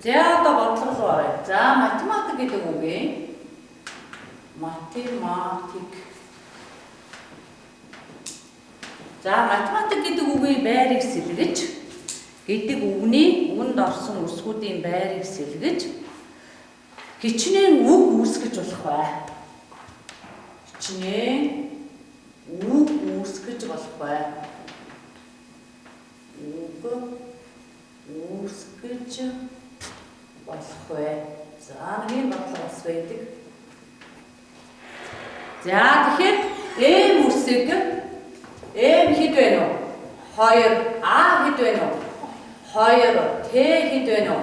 За одоо бодлого руу оръё. За математик гэдэг үгийн математик. За математик гэдэг үгийн байрыг сэлгэж гэдэг үгний үгэнд орсон үсгүүдийн байрыг сэлгэж хичнээн үг үүсгэж болох бай. Хичнээн үг үүсгэж болох бай. Үг үүсгэж болох бай. За нэг юм бодлого бас байдаг. За тэгэхээр М үсэг М хэд вэ нөө? 2, А хэд вэ нөө? 2, Т хэд вэ нөө?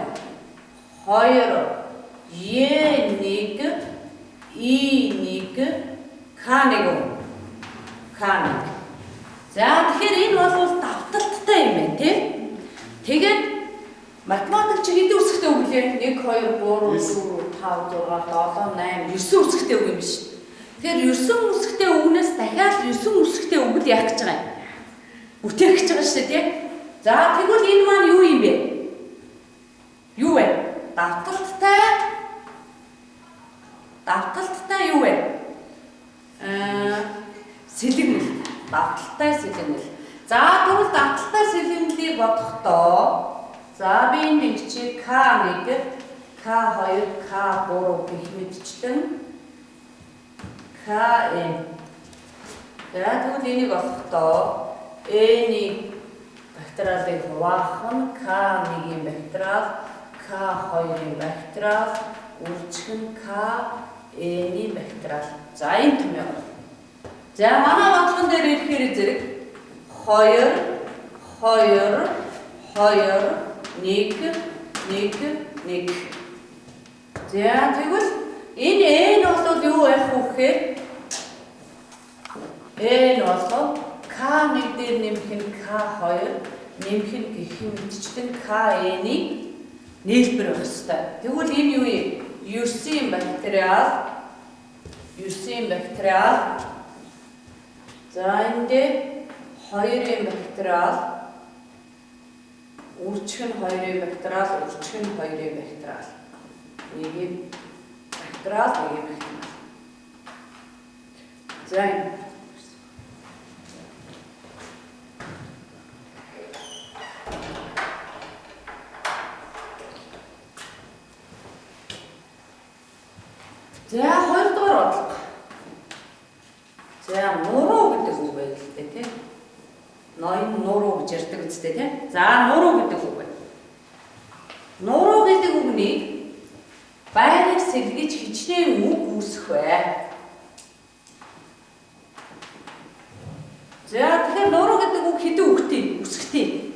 2, Е 1, И 1, К 1. К 1. За тэгэхээр энэ бол давталттай юм байна тий. Тэгээд математик чи хэдэн үсгтэй үг лээ? 1 2 3 4 5 6 7 8 9 үсгтэй үг юм биш. Тэгэхээр 9 үсгтэй үгнээс дахиад 9 үсгтэй үг л яах гэж байгаа юм? Бүтээх гэж байгаа шүү дээ тий. За тэгвэл энэ маань юу юм бэ? Юу вэ? Давталттай давталттай юу вэ? Сэлгэмэл. Давталтай сэлгэмэл. За тэгвэл давталтай сэлгэмлийг бодохдоо за би энэ бичиж К1, К2, К3 гэх мэтчлэн КН. За тэгвэл энийг олохдоо N-ийг бактериалыг хуваах нь К1-ийн бактериал, К2-ын бактериал, үржих нь К N-ийн бактериал. За энэ томьёо. За манай бодлогон дээр ирэхээр зэрэг 2 2 2 1 1 1. За тэгвэл энэ N бол юу байх вэ гэхээр N бол К1 дээр нэмэх нь К2 нэмэх нь гэх мэтчлэн КН-ийн нийлбэр байх ёстой. Тэгвэл энэ юу юм? 9-ийн бактериал 9-ийн бактериал. За энэ дээр 2-ын бактериал үржих нь 2-ын бактериал, үржих нь 2-ын бактериал. 1-ийн бактериал, 1-ийн бактериал. За энэ. За хоёрдугаар бодлого. За нуруу гэдэг үг байл л дээ тий. Ноён нуруу гэж ярьдаг үстэй тий. За нуруу гэдэг үг байна. Нуруу гэдэг үгнийг байрыг сэлгэж хичнээн үг үүсэх вэ? За тэгэхээр нуруу гэдэг үг хэдэн үгтэй үсгтэй?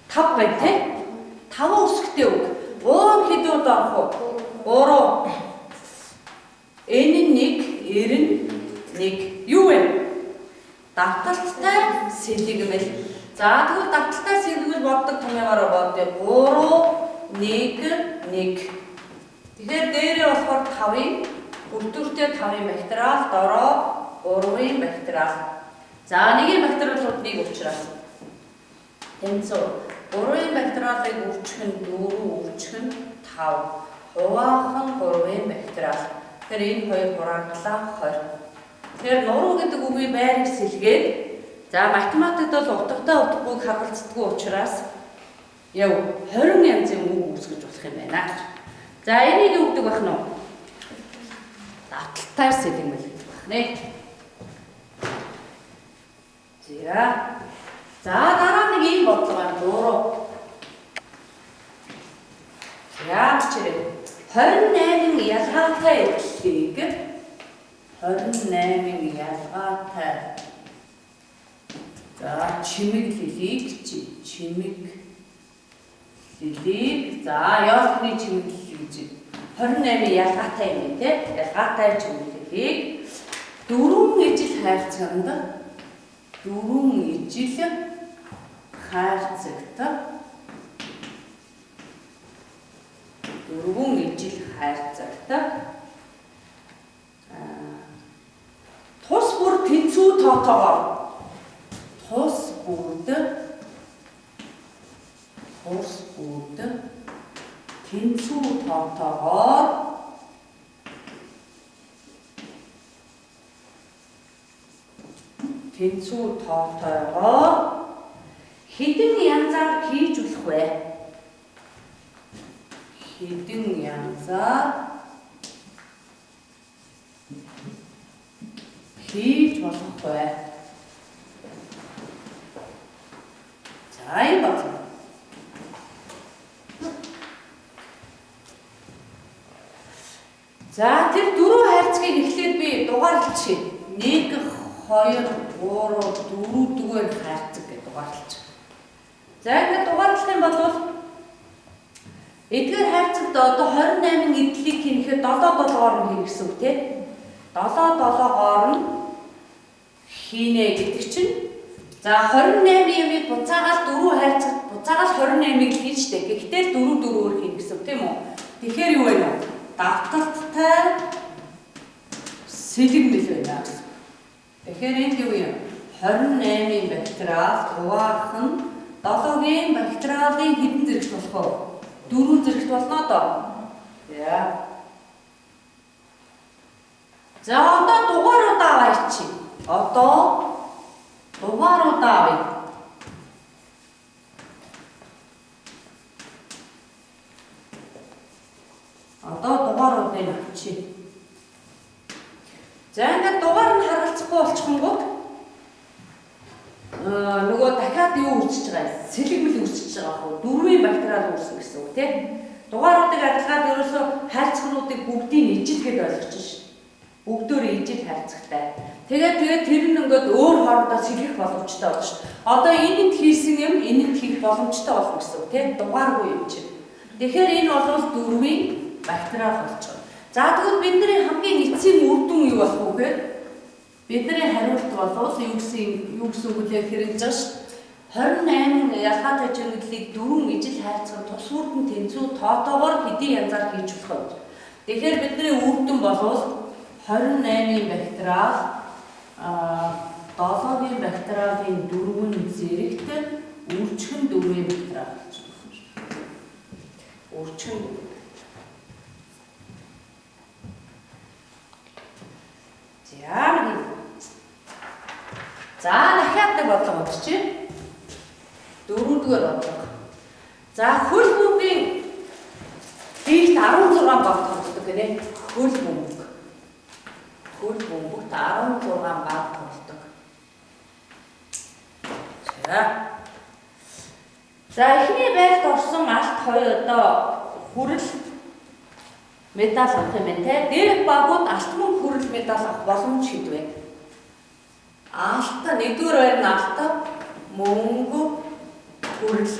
5 байна тий. 5 үсгтэй үг. Уун хэдэн удаа орох вэ? 3. N нь 1, R нь 1. Юу вэ? Давталттай сэлгэмэл. За тэгвэл давталтай сэлгэмэл боддог томьёогоороо бодъё. 3 1 1. Тэгэхээр дээрээ болохоор 5-ын бүрдүүртэй 5-ын бактериал, дороо 3-ын бактериал. За 1-ийн бактериалууд 1 учраас тэнцүү. 3-ын бактериалыг үржих нь 4, үржих нь 5. Хуваах нь 3-ын бактериал. Тэгэхээр энэ хоёр хурааглаа 20. Тэгэхээр нуруу гэдэг үгийн байрыг сэлгээд за математикт бол утгатай утгагүйг харгалздаггүй учраас яв 20 янзын үг үүсгэж болох юм байна гэж. За энийг юу гэдэг байх нь вэ? Давталтай сэлгэмэл гэдэг байх нэ. За. За дараа нэг ийм бодлого байна. 3. За чирээ. 28 ялгаатай эдлэлийг 28 ялгаатай за чимэглэлийг чимэглэлийг за ёолкны чимэглэл гэж 28 ялгаатай юм тий. Ялгаатай чимэглэлийг дөрвөн ижил хайрцагт дөрвөн ижил хайрцагт дөрвөн ижил хайрцагт тус бүр тэнцүү тоотоогоор тус бүрд тэнцүү тоотойгоор хэдэн янзаар хийж болох вэ? Хэдэн янзаар хийж болох вэ? За юм байна. За тэр дөрвөн хайрцгийг эхлээд би дугаарлчихъя. 1 2 3 4 дугаар хайрцаг гэж дугаарлчих. За ингээд дугаарлах юм бол эдгээр хайрцагт одоо 28 эдлийг хийнэхэд 7 7-оор нь хийнэ гэсэн үг тийм. 7 7-оор нь хийнэ гэдэг чинь за 28 юмыг буцаагаал дөрвөн хайрцагт буцаагаал 28-ыг л хийн штэ. Гэхдээ 4 4-өөр хийнэ гэсэн үг тийм үү? Тэгэхээр юу вэ? Давталттай сэлгэмэл байна гэсэн. Тэгэхээр энд юу юм? 28-ийн бактериал хуваах нь 7-гийн бактериалын хэдэн зэрэгт болох вэ? 4 зэрэгт болно доо. За. За одоо дугааруудаа аваач. Одоо дугааруудаа авъя. Одоо дугааруудыг авчи. За ингээд дугаар нь харгалзахгүй болчихонгууд нөгөө дахиад юу үүсэж байгаа юм? Сэлгэмэл үүсэж байгаа хөө. Дөрвийн бактериал үүснэ гэсэн үг тийм. Дугааруудыг адилгаад ерөөсөө хайрцагнуудыг бүгдийг ижил гэдээ ойлгож шин. Бүгдөөрөө ижил хайрцагтай. Тэгээд тэр нь ингээд өөр хоорондоо сэлгэх боломжтой болно шин. Одоо энэнд хийсэн юм энэнд хийх боломжтой болно гэсэн үг тийм. Дугааргүй юм чинь. Тэгэхээр энэ бол дөрвийн бактериал болж байгаа. За тэгвэл бидний хамгийн эцсийн үр дүн юу болох вэ гэхээр бидний хариулт бол юу гэсэн үг лээ хэрэгжиж байгаа шүү. 28 ялгаатай жинэглэлийг дөрвөн ижил хайрцаг тус үрдэн тэнцүү тоотоогоор хэдийн янзаар хийж болох вэ? Тэгэхээр бидний үр дүн бол 28-ийн бактериал 7-гийн бактериалын дөрвөн зэрэгт үржихэн дөрвийн бактериал болж байна шүү. Үржихэн дөрвөн. За дахиад нэг бодлого бодчих. Дөрөвдүгээр бодлого. За хөл бөмбөгийн лигт 16 баг тоглодог гинэ. Хөл бөмбөг. Хөл бөмбөгт 16 баг тоглодог. За. За эхний байрт орсон алт хоёр одоо хүрэл медаль авах юм байна те. Дээрх багууд алт мөн хүрэл медаль авах боломж хэд вэ? Алт нэгдүгээр байр нь алт мөнгө хүрэл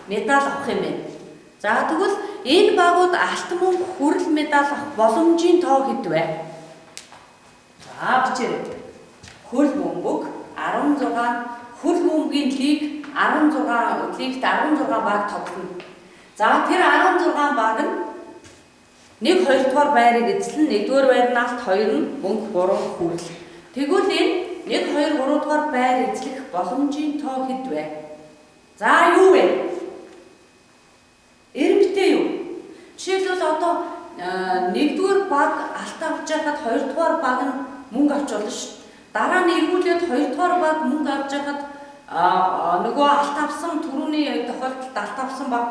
медаль авах юм байна. За тэгвэл энэ багууд алт мөнгө хүрэл медаль авах боломжийн тоо хэд вэ? За бичээрэй. Хөл бөмбөг 16 хөл бөмбөгийн лиг 16 лигт 16 баг тоглоно. За тэр 16 баг нь 1 2 дугаар байрыг эзлэн 1-р байр нь алт 2 нь мөнгө 3 хүрэл. Тэгвэл энэ 1 2 3 дугаар байр эзлэх боломжийн тоо хэд вэ? За юу вэ? Эрэмбэтэй юу? Жишээлбэл одоо 1-р баг алт авч байхад 2-р баг нь мөнгө авч болно шүү. Дараа нь эргүүлээд 2-р баг мөнгө авч байхад нөгөө алт авсан түрүүний тохиолдолд алт авсан баг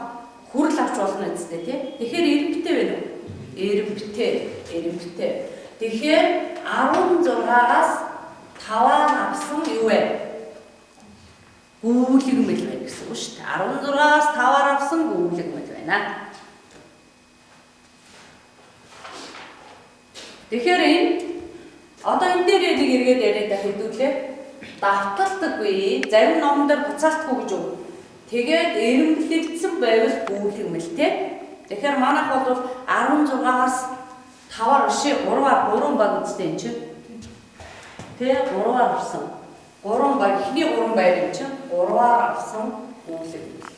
хүрэл авч болно үстэй тий. Тэгэхээр эрэмбэтэй байна уу? Эрэмбэтэй, эрэмбэтэй. Тэгэхээр 16-аас 5-аар авсан юу вэ? Гүйлгмэл байна гэсэн үг шүү дээ. 16-аас 5-аар авсан гүйлгмэл байна. Тэгэхээр энэ одоо энэ дээр нэг эргээд яриад хэдүүлээ. Давталтгүй, зарим номон дээр буцаалтгүй гэж үг. Тэгээд эрэмблэгдсэн байвал гүйлгмэл тий. Тэгэхээр манайх бол 16-аас 5-аар биш 3-аар 3 баг үстэй юм чинь. Тэ 3-аар авсан. 3 баг эхний 3 байр юм чинь 3-аар авсан гүйлгмэл.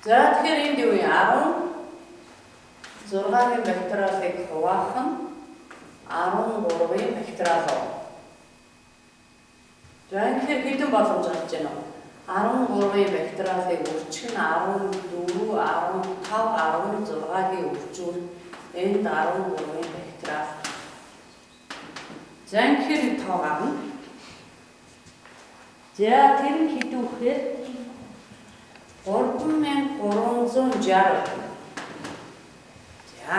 За тэгэхээр энд юу юм? 16-гийн бактериалыг хуваах нь 13-ийн бактериал. За тэгэхээр хэдэн боломж гарч байна вэ? 13-ийн бактериалыг үржих нь 14, 15, 5 16-гийн үржүүр энд 13-ын факториал. За ингэхээр тоо гарна. За тэр нь хэд вэ гэхээр 3360. За.